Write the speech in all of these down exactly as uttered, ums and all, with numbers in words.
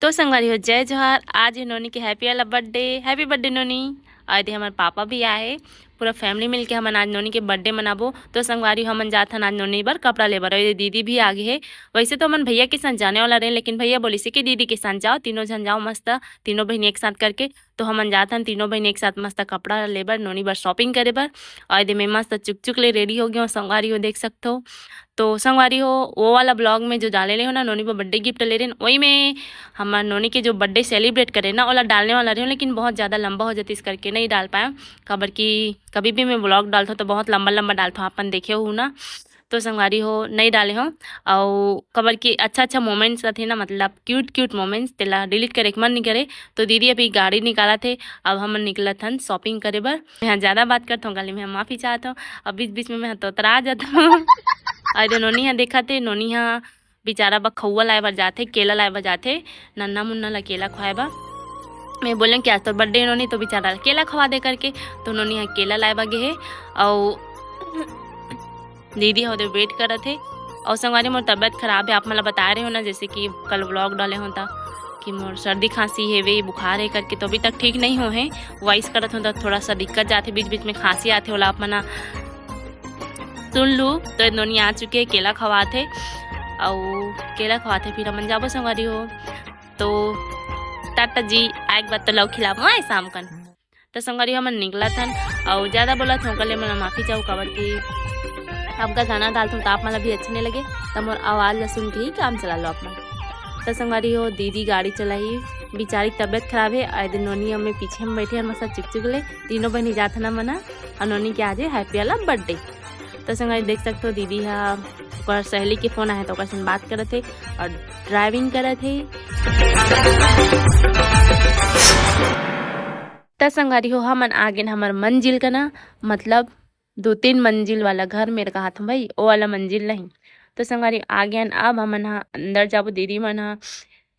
तो संगवारी हो, जय जोहार। आज हे नोनी के हैप्पी वाला बर्थडे। हैप्पी बर्थडे नोनी। और दे हमर पापा भी आए, पूरा फैमिली मिलके हमन आज नोनी के बर्थडे मनाबो। तो संगवारी हो, हमन जात हन आज नोनी बर कपड़ा ले बर। और ये दीदी भी आ गे हे। वैसे तो हमन भैया के साथ जाने वाला रहे, लेकिन भैया बोलिस हे कि दीदी के साथ जाओ, तीनों झन जाओ मस्त, तीनों बहिनी एक साथ करके। तो हमन जात हन तीनों बहिनी एक साथ मस्त कपड़ा ले बर, नोनी बर शॉपिंग करे बर। और दे मैं मस्त चुक चुक ले रेडी हो गे हों संगवारी हो, देख सकथो। तो संगवारी हो, वो वाला ब्लॉग में जो डाले रहे हों ना, नोनी बर बर्थडे गिफ्ट ले रहे हों, वही में हमर नोनी के जो बर्थडे सेलिब्रेट करे ना, ओला डालने वाला रहे हों, लेकिन बहुत ज़्यादा लंबा हो जातिस करके नहीं डाल पाए। काबर कि कभी भी मैं ब्लॉग डालथों तो बहुत लंबा लंबा डालथों, अपन देखे हो ना। तो संगवारी हो, नहीं डाले हों। अउ काबर कि अच्छा अच्छा मोमेंट्स रथे ना, मतलब क्यूट क्यूट मोमेंट्स, तेला डिलीट करे के मन नहीं करे। तो दीदी अभी गाड़ी निकालत हे, अब हमन निकलत हन शॉपिंग करे बर। मैं ज़्यादा बात करथों, गली में माफ़ी चाहत हों, अब बीच बीच में मैं तोतरा जात हों। और ये नोनी हा देखत हे, नोनी हा बेचारा बखौआ लाए बर जाथे, केला लाए बर जाथे, नन्ना मुन्ना ला केला खवाए बर। मैं बोलें कि आज तोर बर्थडे नोनी, तो बेचारा ला केला खवा दे करके, तो नोनी हा केला लाए बर गे हे। अउ दीदी हा ओदे वेट करत हे। अउ संगवारी, मोर तबीयत खराब हे, आप मन ला बताए रहे हों ना, जैसे कि कल व्लॉग डाले हों ता कि मोर सर्दी खांसी हेवे, बुखार हे करके, तो अभी तक ठीक नहीं हो हे। वॉइस करत हों ता थोड़ा सा दिक्कत जाथे, बीच बीच में खांसी आथे, ओला आप मन हा सुन लू। तो नोनी आ चुके हे, केला खवात हे, अउ केला खवात हे, फिर हमन जाबो संगवारी हो। तो टाटा जी, आए के बाद तो लव खिलाबो आए शाम कन। तो संगवारी हो, हमन निकलत हन, अउ ज़्यादा बोलत हों, ओकर ले मोला माफ़ी चाहू, काबर कि अब का गाना डालथों तो आप मन ला भी अच्छा नहीं लगे, तो मोर आवाज़ ला सुन के ही काम चला लो आप मन। तो संगवारी हो, दीदी गाड़ी चलाही, बेचारी के तबीयत खराब हे, आए दिन नोनी अम्मे पीछे में बैठे हन, मस्त चुक चुक ले, तीनों बहिनी जात हन हमन हा, अउ नोनी के आज हे हैप्पी वाला बर्थडे। तो संगवारी देख सकथो, दीदी हा ओकर सहेली के फोन आए हे, तो ओकर संग बात करत हे अउ ड्राइविंग करत हे। त संगवारी हो, हमन आ गेन हमर मंजिल कना, मतलब दो तीन मंजिल वाला घर मेर कहाथों भाई, ओ वाला मंजिल नहीं। तो संगवारी आ गेन, अब हमन हा अंदर जाबो। दीदी मन हा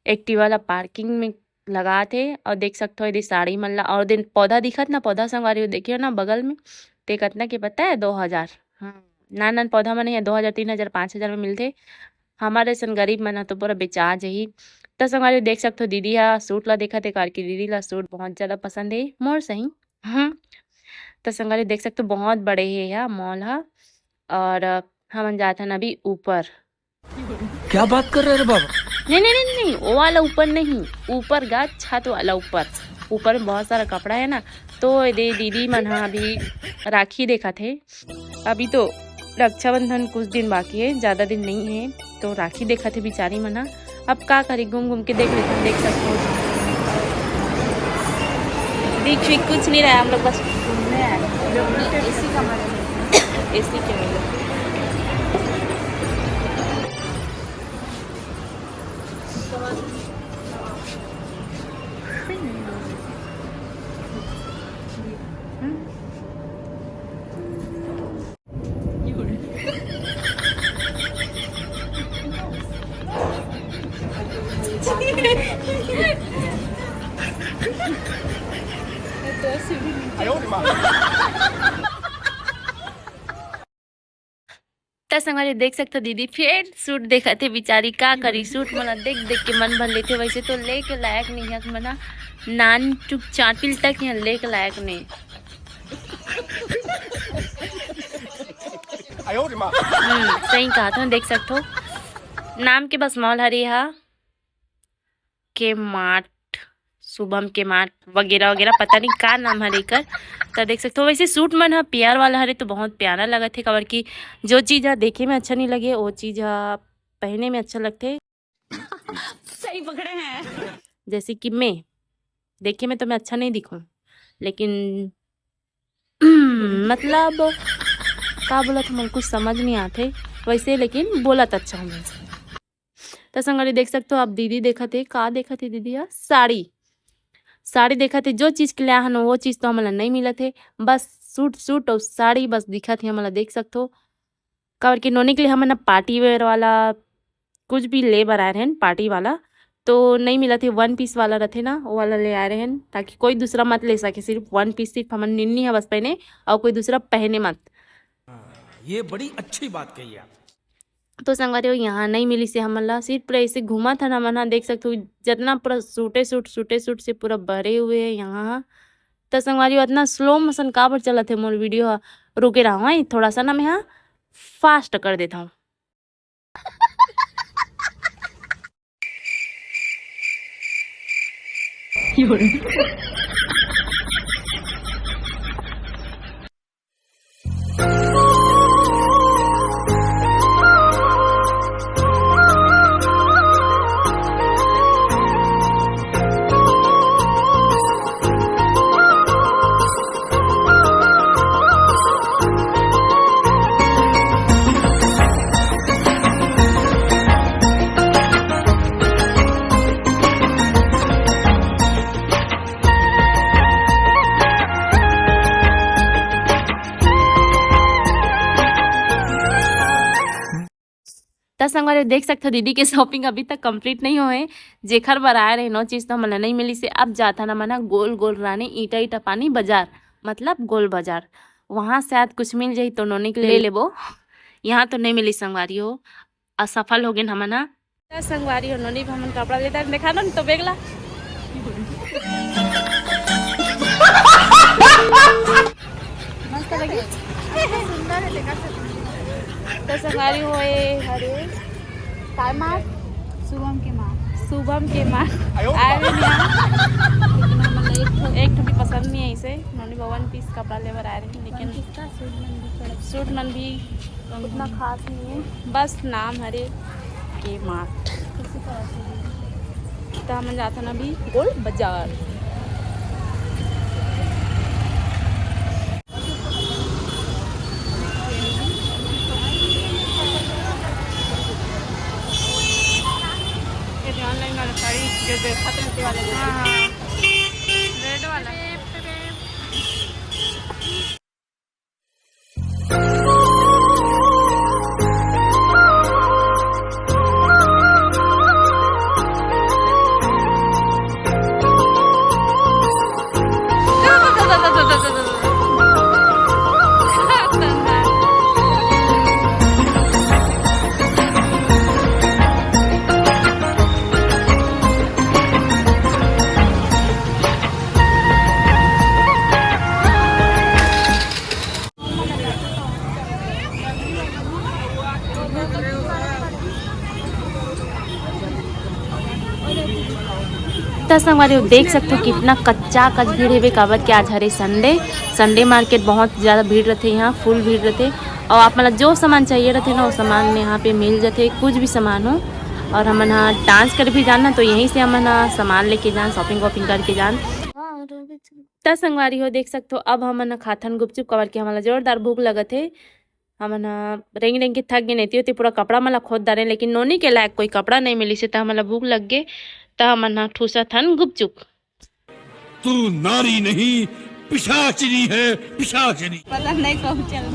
एक्टिवा ला पार्किंग में लगात हे अउ देख सकथो, एदे साड़ी मन ला, अउ दिन पौधा दिखत ना, पौधा संगवारी हो देखियो ना बगल में, ते कतना के पता है, दो हजार। हाँ, नान नान पौधा मन हे, दो हजार, तीन हजार, पाँच हजार में मिलथे। हमारे असन गरीब मन ह तो पूरा बेचा जही। त संगवारी देख सकथो, दीदी ह सूट ला देखत हे, काबर कि दीदी ला सूट बहुत ज्यादा पसंद हे, मोर सही। हम्म, त संगवारी देख सकथो, बहुत बड़े हे यह मॉल ह। और हमन जाथन अभी ऊपर। क्या बात कर रहे रे बाबा? नहीं, नहीं, नहीं, नहीं, वो वाला ऊपर नहीं, ऊपर गा, छत वाला ऊपर। ऊपर में बहुत सारा कपड़ा है ना, तो ये दे दीदी मन ह अभी राखी देखत हे। अभी तो रक्षाबंधन कुछ दिन बाकी है, ज्यादा दिन नहीं है, तो राखी देखत हे बिचारी मन ह। अब का करी, घूम घूम के देख लेथन, देख सकते हो। दिख विख कुछ नहीं रहा है, हम लोग बस घूमने आए। एसी कमरे में। एसी कमरे। त संगवारी देख सकथो, दीदी फेर सूट देखत हे बिचारी, का करी, सूट मन ला देख देख के मन भर लेथे। वैसे तो लेके लायक नहीं है, मना नान टुक चाटिल तक यहाँ लेके लायक नहीं। हम्म, सही कहा था, देख सकथो, नाम के बस मॉल हरे हा। के मार्ट, शुभम के मार्ट वगैरह वगैरह, पता नहीं का नाम हरे एकर। त देख सकथो, वैसे सूट मन ह पियर वाला हरे तो बहुत प्यारा लगत हे, काबर कि जो चीज ह देखे में अच्छा नहीं लगे, वो चीज ह पहने में अच्छा लगथे। सही पकड़े हैं। जैसे कि मैं देखे में तो मैं अच्छा नहीं दिखूं, लेकिन मतलब का बोलत हूँ, कुछ समझ नहीं आते वैसे, लेकिन बोलत अच्छा हूँ मैं। त संगवारी देख सकथो, आप दीदी देखत हे, का देखत हे दीदी ह? साड़ी। साड़ी देखत हे, जो चीज के लिए आहन वो चीज तो हमला नहीं मिलत हे, बस सूट, सूट और साड़ी बस दिखत हे हमला, देख सकथो। काबर के नोनी के लिए हमन पार्टी वेयर वाला कुछ भी ले बर आए रहन, पार्टी वाला तो नहीं मिलत हे, वन पीस वाला रथे ना, वो वाला ले आए रहन, ताकि कोई दूसरा मत ले सके, सिर्फ वन पीस, सिर्फ हमन निन्नी ह बस पहने और कोई दूसरा पहने मत। ये बड़ी अच्छी बात कही आप। तो संगवारी हो, यहाँ नहीं मिलिस हे हमन ला, सिर्फ पूरा ऐसे घूमत हन हमन हा। देख सकत हो, जतना पूरा सूटे सूट, सूटे सूट से पूरा भरे हुए हे यहाँ हा। तो संगवारी हो, इतना स्लो मोशन काबर चलत हे मोर वीडियो हा? रुके रहो, हाँ, थोड़ा सा ना मैं हा फास्ट कर देता हूँ। त संगवारी देख सकथो, दीदी के शॉपिंग अभी तक कंप्लीट नहीं होए। जेखर बर आए रहे, नो चीज तो हमन ला नहीं मिलिस हे। अब जाथन हमन ह गोल गोल रानी ईटा ईटा पानी बाजार, मतलब गोल बाजार। वहाँ शायद कुछ मिल जाही तो नोनी के ले लेबो। यहाँ तो नहीं मिलिस संगवारी हो, असफल हो गेन हमन ह। त संगवारी हो, नोनी भी हमन कपड़ा लेता है, देखा ना तो बेगला। मस्त लगे। सुंदर है, देखा सकते हो। तो संगवारी हो, ये हरे काय माँ? शुभम के माँ। शुभम के माँ। आयो। आए हुए हैं यहाँ। लेकिन हमन ला एक ठो, एक ठो भी पसंद नहीं है इसे। नोनी बर वन पीस कपड़ा लेबर आए रहे, लेकिन वन पीस का सूट मन भी थोड़ा सूट मन भी उतना खास नहीं है, बस नाम हरे के मार्ट। त हमन जाथन अभी गोल बाजार। ये ऑनलाइन वाला साड़ी जो देखा था, उसी वाला। हाँ, हाँ। रेड वाला। त संगवारी हो, देख सकथो कितना कच्चा कच भीड़ हेबे, काबर के आज हरे संडे। संडे मार्केट बहुत ज्यादा भीड़ रथे, यहाँ फुल भीड़ रथे। और आप मन ला जो सामान चाहिए रथे ना, वो सामान यहाँ पे मिल जथे, कुछ भी सामान हो। और हमन हा डांस कर भी जान ना, तो यहीं से हमन हा सामान लेके जान, शॉपिंग वॉपिंग करके जान। त संगवारी हो, देख सकथो, अब हमन ह खाथन गुपचुप, काबर के हमन ला जोरदार भूख लगत हे। हमन ह रेंग रेंग के थक गेन, एती ओती पूरा कपड़ा मन ला खोद डारेन, लेकिन नोनी के लायक कोई कपड़ा नहीं मिलिस हे, त हमन ला भूख लग गे, त हमन ह ठूसत हन गुपचुप। तू नारी नहीं, पिशाचिनी है, पिशाचिनी। पता नहीं कब चल।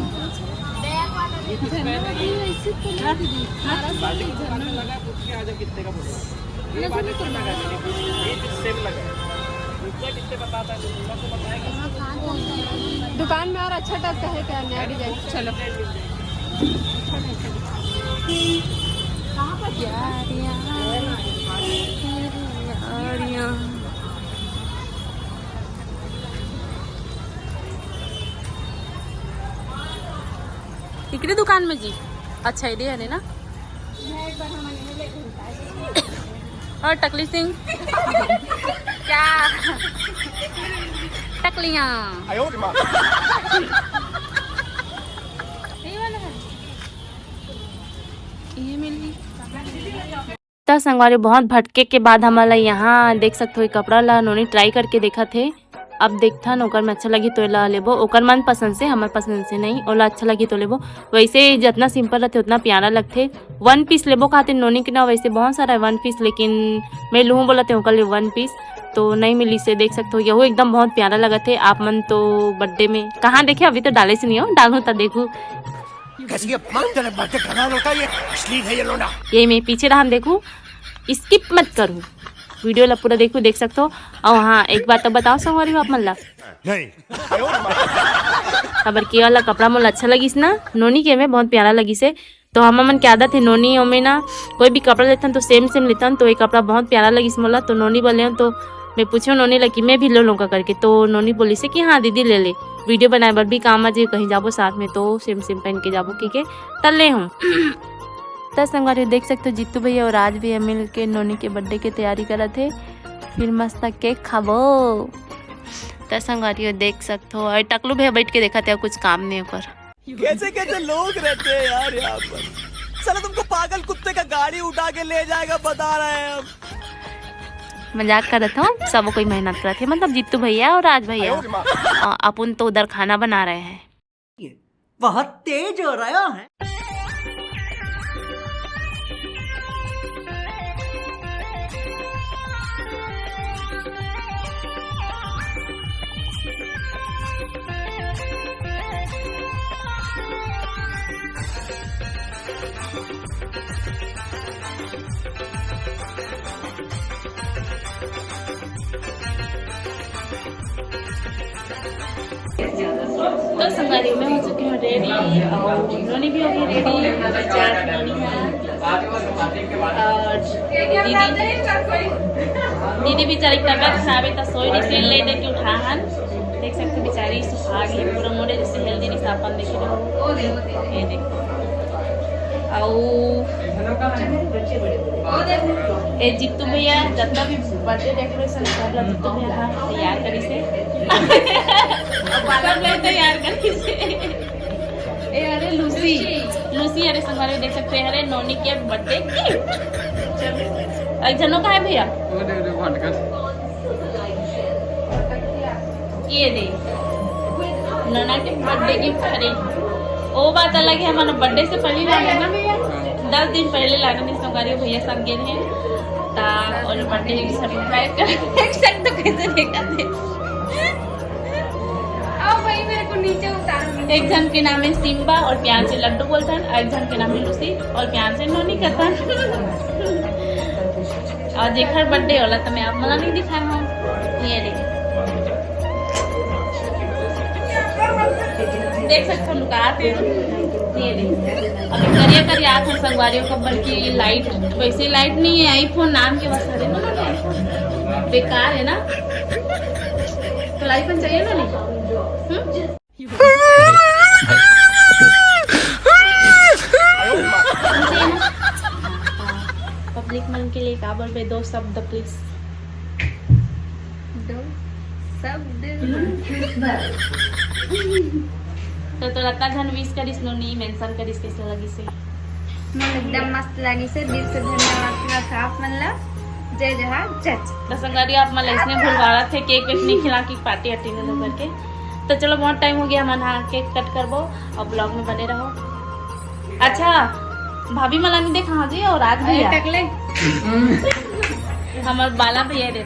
दुकान में और अच्छा टाइप का है क्या, नया डिजाइन? चलो। कहाँ पर? यारियाँ, यारियाँ। इकड़ी दुकान में जी। अच्छा, ये दे है ना। और टकली सिंह। क्या? टकलियाँ। ये वाला है। ये मिल गई। त संगवारी, बहुत भटके के बाद हमन ला यहाँ देख सकथो, ये कपड़ा ला नोनी ट्राई करके देखत हे। अब देखथन, ओकर में अच्छा लगही तो एला लेबो, ओकर मन पसंद से, हमर पसंद से नहीं, ओला अच्छा लगही तो लेबो। वैसे जतना सिंपल रथे उतना प्यारा लगथे। वन पीस लेबो कहते नोनी के ना, वैसे बहुत सारा है वन पीस, लेकिन मैं लूहूँ बोलत हे ओकर लिए वन पीस तो नहीं मिलिस हे। देख सकथो, यहू एकदम बहुत प्यारा लगत हे। आप मन तो बर्थडे में कहाँ देखे, अभी तो डाले से नहीं हो, डालू त देखू। कैसी अपमानजनक बातें कर रहा है ये, अश्लील है ये लोना। ये मैं पीछे रहन देखू, स्किप मत करू, वीडियो ला पूरा देखू, देख सकथो। और हाँ, एक बात तो बताओ संगवारी हो आप मन ला। नहीं। काबर के वाला कपड़ा मोला अच्छा लगिस ना, नोनी के में बहुत प्यारा लगिस हे। तो हमर मन के आदत हे नोनी, ओमे ना कोई भी कपड़ा लेथन तो सेम सेम लेथन। तो ये कपड़ा बहुत प्यारा लगिस मोला, तो नोनी बर लेहूँ। तो मैं पूछेंव नोनी ला कि मैं भी ले लूँ का करके, तो नोनी बोलिस हे कि हाँ दीदी ले ले, वीडियो बनाए बर भी काम आ जाही, कहीं जाबो साथ में तो सेम सेम पहन के जाबो कहिके, त लेहूँ। त संगवारी हो देख सकथो, जीतू भैया और राज भैया मिल के नोनी के बर्थडे के तैयारी करत हे, फिर मस्त केक खाबो। त संगवारी हो देख सकथो, और टकलू भैया बैठ के देखत हे, कुछ काम नहीं ओकर। कैसे कैसे लोग रहते हैं यार यहाँ पर। साला तुमको पागल कुत्ते का गाड़ी उठा के ले जाएगा, बता रहे हैं हम। मजाक करत हूँ, सब कोई मेहनत करत हे, मतलब जीतू भैया और राज भैया। अ, अपन तो उधर खाना बना रहे हैं। बहुत तेज हो रहा है। तो संगवारी, मैं हो चुकी हूँ रेडी और नोनी भी हो गई रेडी। चार नोनी है और दीदी, दीदी बेचारी की तबीयत खराब है तो सोई रही, से लेटे के उठा हन। देख सकते हो बेचारी सुखा गई पूरा मोड़े, जैसे हेल्दी नहीं सापन देख रहे हो। ये देखो। अउ ए जीतू भैया जतना भी बर्थडे डेकोरेशन सब ला जीतू भैया हा तैयार करिस हे। सब ला तैयार करिस हे। ए अरे लूसी, लूसी अरे संगवारी देख सकते हैं, अरे नोनी के बर्थडे गिफ्ट। एक झन ओ कहाँ है भैया? वो दे दे भटकन। ये दे, नोना के बर्थडे गिफ्ट खरीद। ओ बात अलग है, हमारा बर्थडे से पहले लागे ना भैया, दस दिन पहले लागे नहीं, संगवारी भैया संग गए हैं ता और बर्थडे की सरप्राइज कर। एक सेकंड तो कैसे देखा थे। आओ भाई, मेरे को नीचे उतारो। एक जन के नाम है सिम्बा और प्यार से लड्डू बोलता है, और एक जन के नाम है लूसी और प्यार से नोनी कहता है। और जेकर बर्थडे होला तो मैं आप मला नहीं दिखाया हूँ। ये देख, देख सकते हो लुकाते हैं। ये देख, अभी करिया करिया आँख संगवारी हो, बल्कि लाइट, वैसे लाइट नहीं है, आईफोन नाम के बस। अरे ना, बेकार है ना। तो आईफोन चाहिए ना, नहीं? हम्म? मुझे ना, पब्लिक मन के लिए का बोलबे, दो शब्द प्लीज। दो शब्द। तो तोला अतना झन विश करिस नोनी, मेंशन करिस, कैसे लगिस हे? मन एकदम मस्त लगिस हे, दिल से धन्यवाद करत हँव आप मन ला। जय जोहार, जय छत्तीसगढ़। तो संगवारी आप मन ला इसने भुलवावत हे, केक वेक नहीं खिला के पार्टी आर्टी नहीं दो करके। तो चलो बहुत टाइम हो गया, हमन हा केक कट करबो और ब्लॉग में बने रहो। अच्छा भाभी मला नहीं देखा जी, और आज भैया टकले हमार बाला भैया रे,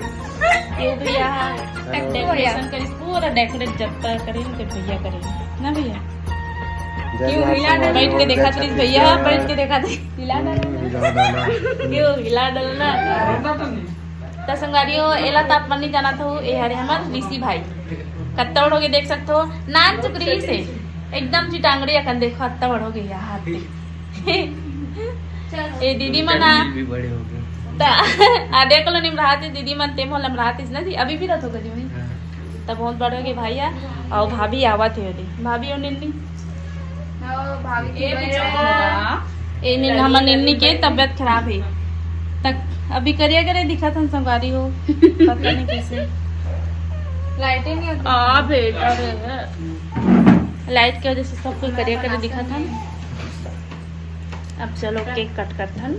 ये भैया डेकोरेशन करिस, पूरा डेकोरेट जब तक करिन के भैया करिन ना भैया। क्यों हिला डोल बैठ के देखा थी भैया, बैठ के देखा थी हिला डोल। क्यों हिला डोल ना? त संगवारी हो, एला त आप मन नहीं जानत हो, ए हरे हमर ऋषि भाई। कत्ता बड़ हो गए देख सकते हो, नान चुक रही से एकदम चिटांगड़ी अकन देखो, अत्ता बड़ हो गए यार। ए दीदी मन आ, भी बड़े हो गए। त आ देख लो निम रहा थे दीदी मन, ते मोला रहा थे ना जी, अभी भी रहत हो गए जी। हाँ। त बहुत बड़ हो गए भाई आ, और भाभी आवत है ओदे, भाभी और निन्नी। ओ, भाभी की ए बहन। बेचारा। ए, निन-, हमर निन्नी के तबीयत खराब है। तक अभी करिया करे दिखत हन संगवारी हो। पता नहीं कैसे। लाइटें नहीं होती। आ, बेटा रे। लाइट के वजह से सब कोई करिया करे दिखत हन। अब चलो केक कट करथन।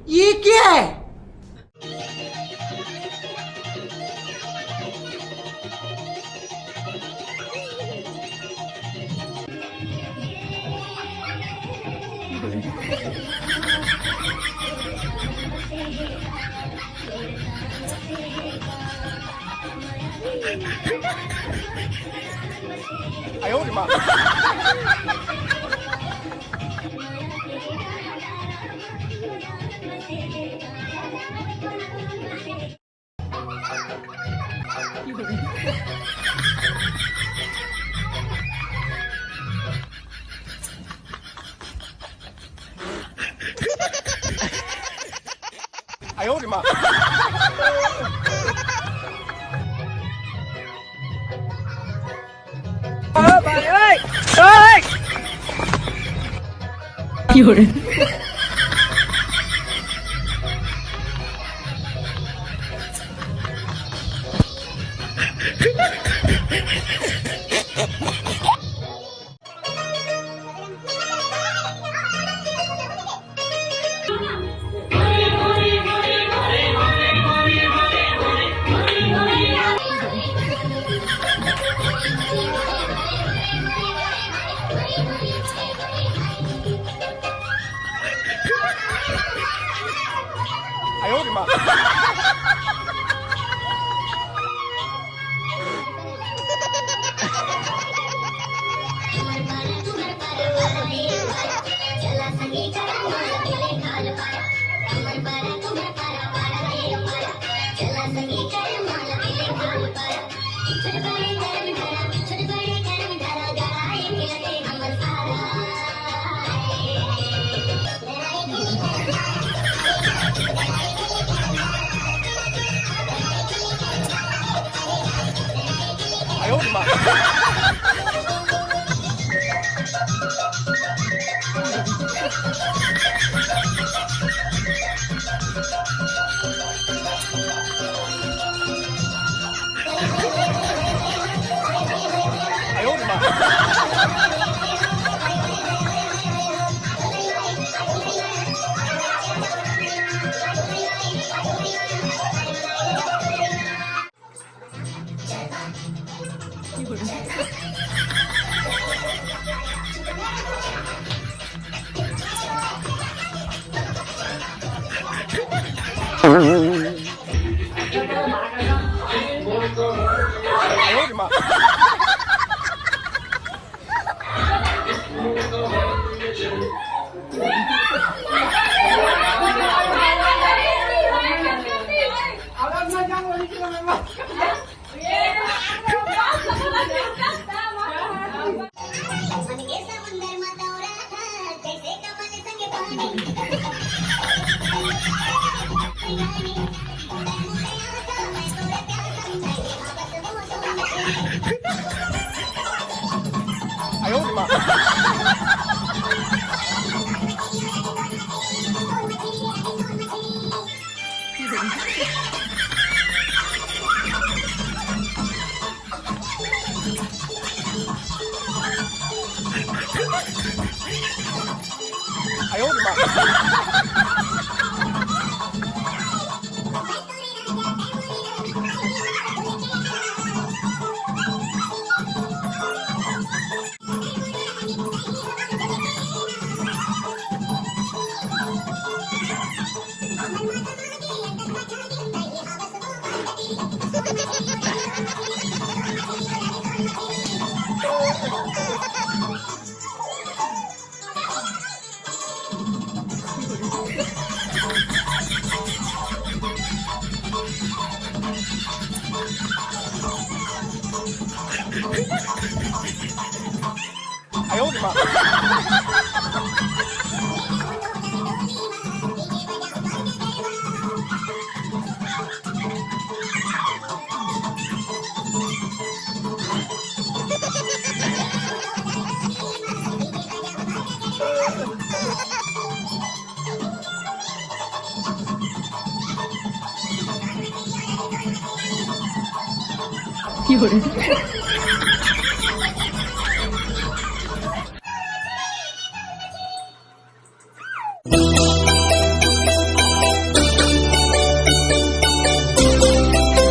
ये क्या है? 有人。